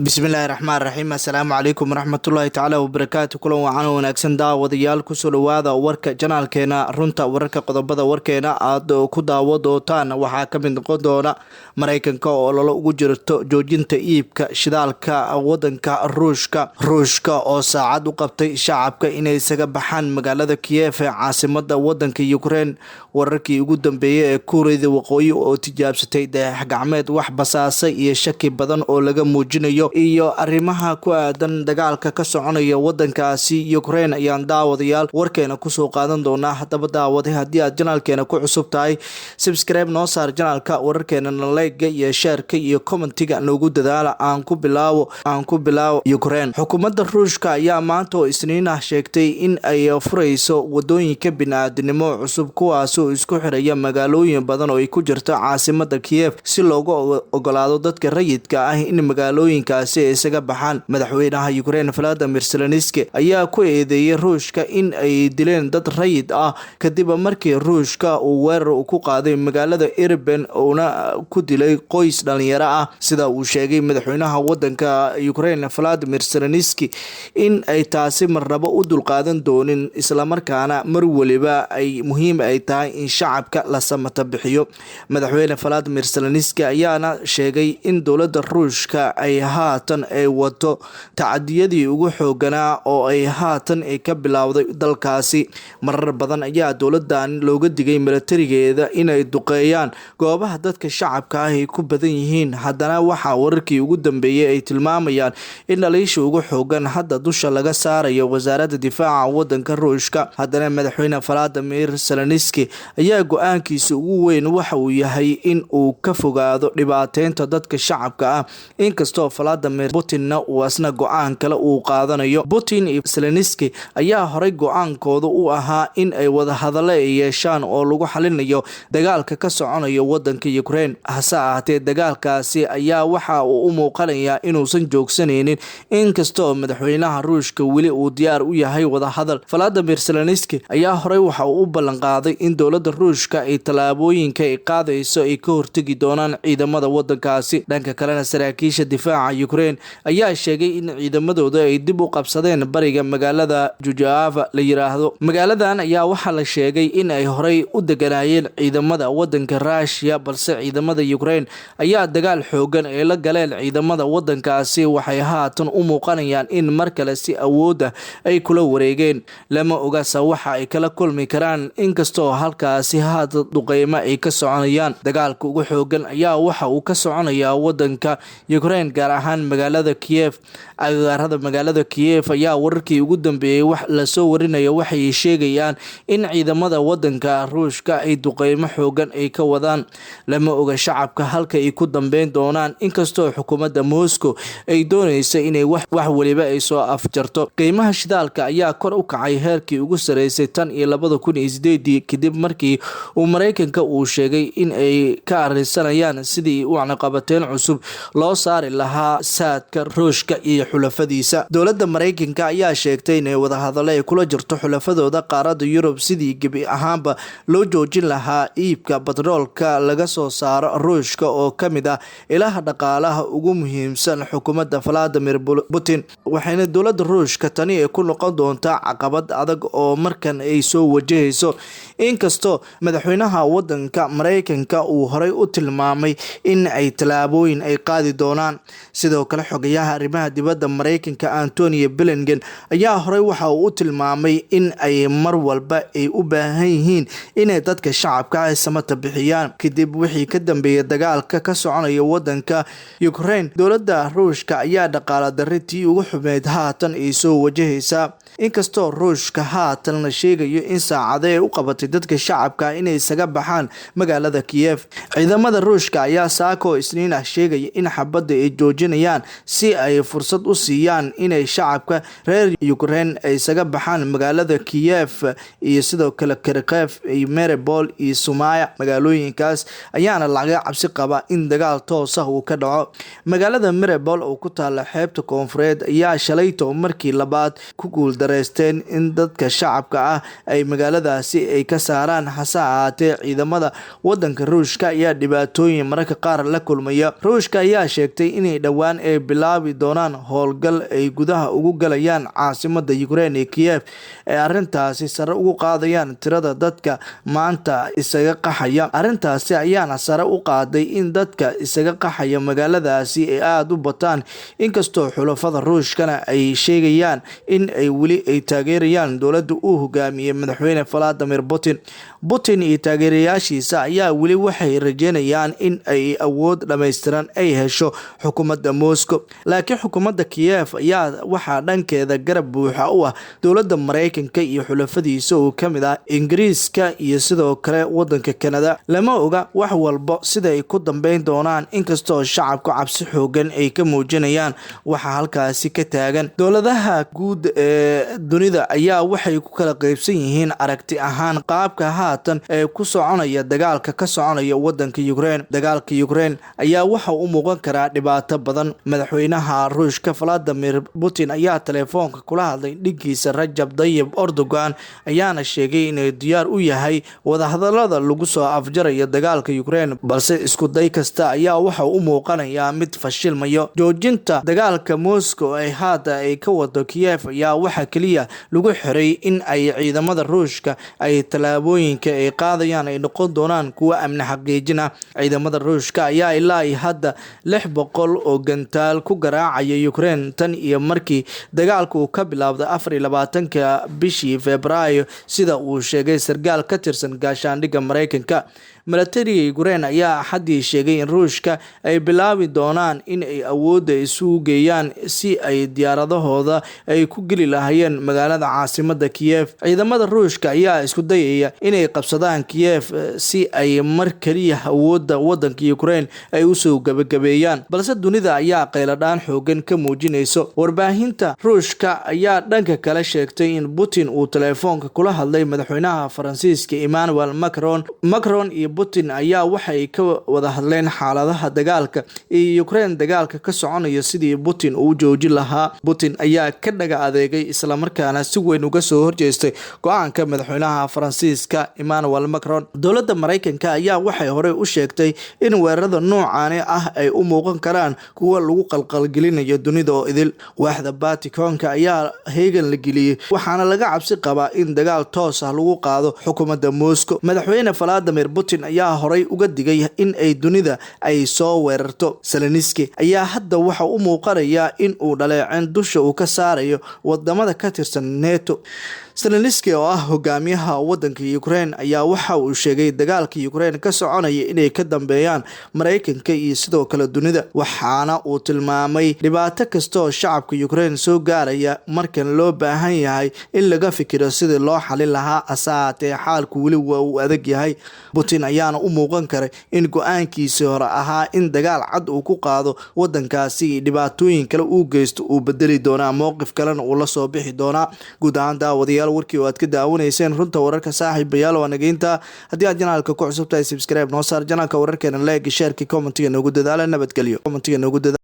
Bismillaahi raxmaan raxiim. Assalaamu calaykum waraxmatullaahi tacaala wabarakaatu. Kulan wacan oo wanaagsan, daawadayaal, kusoo dhawaada warka janaalkeena Runta Wararka. Qodobada warkeena aad ku daawo doontaan waxaa ka mid noqon doona Mareykanka oo ololo ugu jirto joojinta iibka shidaalka wadanka Ruushka, Ruushka oo saacad u qabtay shacabka inay isaga baxaan magaalada Kiyef ee caasimada wadanka Ukrein, wararkii ugu dambeeyay ee Kuuriyada Waqooyi oo tijaabsatay dayax gacmeed wax basaasay iyo shaki badan oo laga muujinayo, iyo arrimaha ku aadan dagaalka ka soconaya wadankaasi Ukraine ayaan daawadayaal warkeena kusoo qaadan doonaa. Haddaba daawaday, haddii aad janaalkeena ku cusub tahay, subscribe noo saar janaalka, wararkeena like-ga iyo share-ka iyo comment-iga noogu dadaala. Aan ku bilaabo Ukraine. Xukuumadda Ruushka ayaa maanta oo Isniin ah sheegtay in ay fureyso wadooyinka bini-aadinimo cusub, kuwaasoo isku xiraya magaalooyin badan oo ay ku jirto caasimada Kiev, si loogu ogolaado dadka rayidka ah in magaalooyinkaasi ay isaga baxaan. Madaxweynaha Ukraine Vladimir Zelenski ayaa ku eedeeyay Ruushka in ay dileen dad rayid ah kadib markii Ruushka uu weerar ku qaaday magaalada Irben, uuna ku dilay qoys dhalinyaro ah. Sida uu sheegay madaxweynaha wadanka Ukraine Vladimir Zelenski, in ay taasi marnabo u dulqaadan doonin, islamarkaana mar waliba ay muhiim ay tahay in shacabka la samata bixiyo. Madaxweyne Vladimir Zelenski ayaana sheegay in dowladda Ruushka ay haatan ay wato tacadiyadii ugu xooganaa oo ay haatan ay ka bilowday dalkaasi. Marar badan ayaa dowladan looga digay milatarigeeda inay duqeeyaan goobaha dadka shacabka ah ay ku badan yihiin. Haddana waxaa wararkii ugu dambeeyay ay tilmaamayaan in dhaliisha ugu xoogan hadda dusha laga saarayo wasaaradda difaaca wadanka Ruushka. Haddana madaxweyne Vladimir Zelenski ayaa go-aankiisa ugu weyn waxa uu yahay in uu ka fogaado dhibaateynta dadka shacabka ah, inkastoo Vladimir Putinna uu asna go-aan kale uu qaadanayo. Putin iyo Zelenski ayaa horay go-aankooda u ahaa in ay wadahadalo ay yeeshaan oo lagu xalinayo dagaalka ka soconayo wadanka Ukraine. Hase ahaatee, dagaalkaasi ayaa waxa uu u muuqanayaa inuusan joogsanaynin, inkastoo madaxweynaha Ruushka weli uu diyaar u yahay wadahadal. Vladimir Zelenski ayaa horey waxa uu u ballanqaaday in dowladda Ruushka ay tallaabooyinka ay qaadayso ay ka hortegi doonaan ciidamada wadankaasi. Dhanka kalena, saraakiisha difaaca Ukraine ayaa sheegay in ciidamadooda ay dib u qabsadeen bariga magaalada Jujaava la yiraahdo. Magaaladan ayaa waxaa la sheegay in ay horey u deganaayeen ciidamada wadanka Ruushia, balse ciidamada Ukraine ayaa dagaal xoogan ay la galeen ciidamada wadankaasi. Waxay haatan u muuqanayaan in mar kale si awoodda ay kula wareegeen. Lama ogasa waxa ay kala kulmi karaan, inkastoo halkaasi haatan duqeymo ay ka soconayaan. Dagaalka ugu xoogan ayaa waxa uu ka soconayaa wadanka Ukraine, gaar ahaan magaalada Kiev. Agagaarada magaalada Kiev ayaa wararkii ugu dambeeyay wax lasoo warinayo waxay sheegayaan in ciidamada wadanka Ruushka ay duqeymo xoogan ay ka wadaan. Lama oga shacabka halka ay ku dambeyn doonaan, inkastoo xukuumadda Moscow ay dooneyso inay wax waliba ay soo afjarto. Qiimaha shidaalka ayaa kor u kacay heerkii ugu sareysay tan iyo 2008-dii, kadib markii uu Mareykanka uu sheegay in ay ka arrinsanayaan sidii u cunaqabateyn cusub loo saari lahaa saadka Ruushka iyo xulafadiisa. Dowladda Mareykanka ayaa sheegtay inay wadahadalo ay kula jirto xulafadooda qaaradda Yurub sidii gebi ahaanba loo joojin lahaa iibka batroolka laga soo saaro Ruushka, oo ka mid ah ilaha dhaqaalaha ugu muhiimsan xukuumadda Vladimir Putin. Waxayna dowladda Ruushka tani ay ku noqon doontaa caqabad adag oo markan ay soo wajahayso, inkastoo madaxweynaha wadanka Mareykanka uu horey u tilmaamay in ay tallaabooyin ay qaadi doonaan. Sidoo kale, xogayaha arrimaha dibadda Mareykanka Antonio Blinken ayaa horey waxa uu u tilmaamay in ay mar walba ay u baahan yihiin inay dadka shacabka ay samata bixiyaan. Kadib wixii ka dambeeyay dagaalka ka soconaya wadanka Ukraine, dowladda Ruushka ayaa dhaqaala darri tii ugu xumeyd haatan ay soo wajahaysaa, inkastoo Ruushka haatan la sheegayo in saacado ay u qabatay dadka shacabka inay isaga baxaan magaalada Kiev. Ciidamada Ruushka ayaa saako Isniin ah sheegaya in xabadda ay joojinayaan si ay fursad u siiyaan inay shacabka reer Ukraine ay isaga baxaan magaalada Kiev iyo sidoo kale Kharkiv iyo Mariupol iyo Sumaya. Magaalooyinkaas ayaana laga cabsi qabaa in dagaal toos ah uu ka dhaco. Magaalada Mariupol oo ku taala xeebta koonfureed ayaa shalayto markii labaad ku guuldareysteen in dadka shacabka ah ay magaaladaasi ay ka saaraan. saaraan. Hase ahaatee ciidamada wadanka Ruushka ayaa dhibaatooyin mararka qaar la kulmaya. Ruushka ayaa sheegtay inay dhowaan ay bilaabi doonaan howlgal ay gudaha ugu galayaan caasimada Ukraine ee Kiev, ee arrintaasi sare ugu qaadayaan tirada dadka maanta isaga qaxaya. Arrintaasi ayaana sare u qaaday in dadka isaga qaxaya magaaladaasi ay aada u bataan, inkastoo xulafada Ruushkana ay sheegayaan in ay weli ay taageerayaan dowladda uu hogaamiyey madaxweyne Vladimir Putin. Putin iyo taageerayaashiisa ayaa weli waxay rajeynayaan in ay awood dhammaystiran ay hesho xukuumadda Moscow, laakiin xukuumadda Kiev ayaa waxaa dhankeeda garab buuxa u ah dowladda Mareykanka iyo xulafadiisa oo ka mid ah Ingiriiska iyo sidoo kale wadanka Canada. Lama oga wax walba sida ay ku dambeyn doonaan, inkastoo shacabku cabsi xoogan ay ka muujinayaan waxa halkaasi ka taagan. Dowladaha guud ee dunida ayaa waxay ku kala qaybsan yihiin aragti ahaan qaabka haatan ee ku soconaya dagaalka ka soconaya wadanka Ukraine. Dagaalka Ukraine ayaa waxa uu muuqan karaa dhibaato badan. Madaxweynaha Ruushka Vladimir Putin ayaa telefoonka kula hadlay dhiggiisa Rajab Tayyip Erdogan, ayaana sheegay inuu diyaar u yahay wadahadalada lagu soo afjarayo dagaalka Ukraine, balse isku day kasta ayaa waxa uu muuqanayaa mid fashilmayo. Joojinta dagaalka Moscow ay hadda ay ka wado Kiev ayaa waxa kaliya lagu xiray in ay ciidamada Ruushka ay tallaabooyinka ay qaadayaan ay noqon doonaan kuwo amni xaqiijin ah. Ciidamada Ruushka ayaa ilaa hadda 600 oo gantaal ku garaacaya Ukraine tan iyo markii dagaalku uu ka bilaabday 24-ka bishii Febraayo, sida uu sheegay sarkaal ka tirsan gaashaandhigga Mareykanka. Milatariga Ukraine ayaa Axadii sheegay in Ruushka ay bilaabi doonaan in ay awoodda isugu geeyaan si ay diyaaradahooda ay ku geli lahaayeen magaalada caasimada Kiev. Ciidamada Ruushka ayaa isku dayaya inay qabsadaan Kiev si ay mar kaliya awoodda wadanka Ukraine ay usoo gabagabeeyaan, balse dunida ayaa qayladhaan xoogan ka muujinayso. Warbaahinta Ruushka ayaa dhanka kale sheegtay in Putin uu telefoonka kula hadlay madaxweynaha Faransiiska Emmanuel Macron. Macron iyo Putin ayaa waxay ka wada hadleen xaaladaha dagaalka iyo Ukraine dagaalka ka soconaya sidii Putin uu joojin lahaa. Putin ayaa ka dhaga adeegay islamarkaana si weyn uga soo horjeestay go-aanka madaxweynaha Faransiiska Emmanuel Macron. Dowladda Mareykanka ayaa waxay horey u sheegtay in weerarada noocaani ah ay u muuqan karaan kuwa lagu qalqalgelinayo dunida oo idil. Waaxda Vaticanka ayaa heegan la geliyey, waxaana laga cabsi qabaa in dagaal toos ah lagu qaado xukuumadda Moscow. Madaxweyne Vladimir Putin ayaa horey uga digay in ay dunida ay soo weerarto. Zelensky ayaa hadda waxa u muuqanayaa in uu dhaleeceen dusha uu ka saarayo wadamada ka tirsan NATO. Zelensky oo ah hogaamiyaha wadanka Ukraine ayaa waxa uu sheegay dagaalka Ukraine ka soconaya inay ka dambeeyaan Mareykanka iyo sidoo kale dunida, waxaana uu tilmaamay dhibaato kasta oo shacabka Ukraine soo gaaraya markan loo baahan yahay in laga fikiro sidii loo xalin lahaa. Hase ahaatee xaalku weli waa uu adag yahay. Putin ayaana u muuqan karay in go-aankiisii hore ahaa in dagaal cad uu ku qaado wadankaasi iyo dhibaatooyin kale uu geysto uu bedeli doonaa, mowqif kalena uu la soo bixi doonaa. Guud ahaan daawadayaal, warkii oo aad ka daawanayseen Runta Wararka saaxiibayaal waa nageynta. Haddii aad janaalka ku cusub tahay, subscribe noo saar janaalka wararkeena, like, share-ki, comment-iga noogu dadaala. Nabadgelyo. Comment-iga noogu dadaala.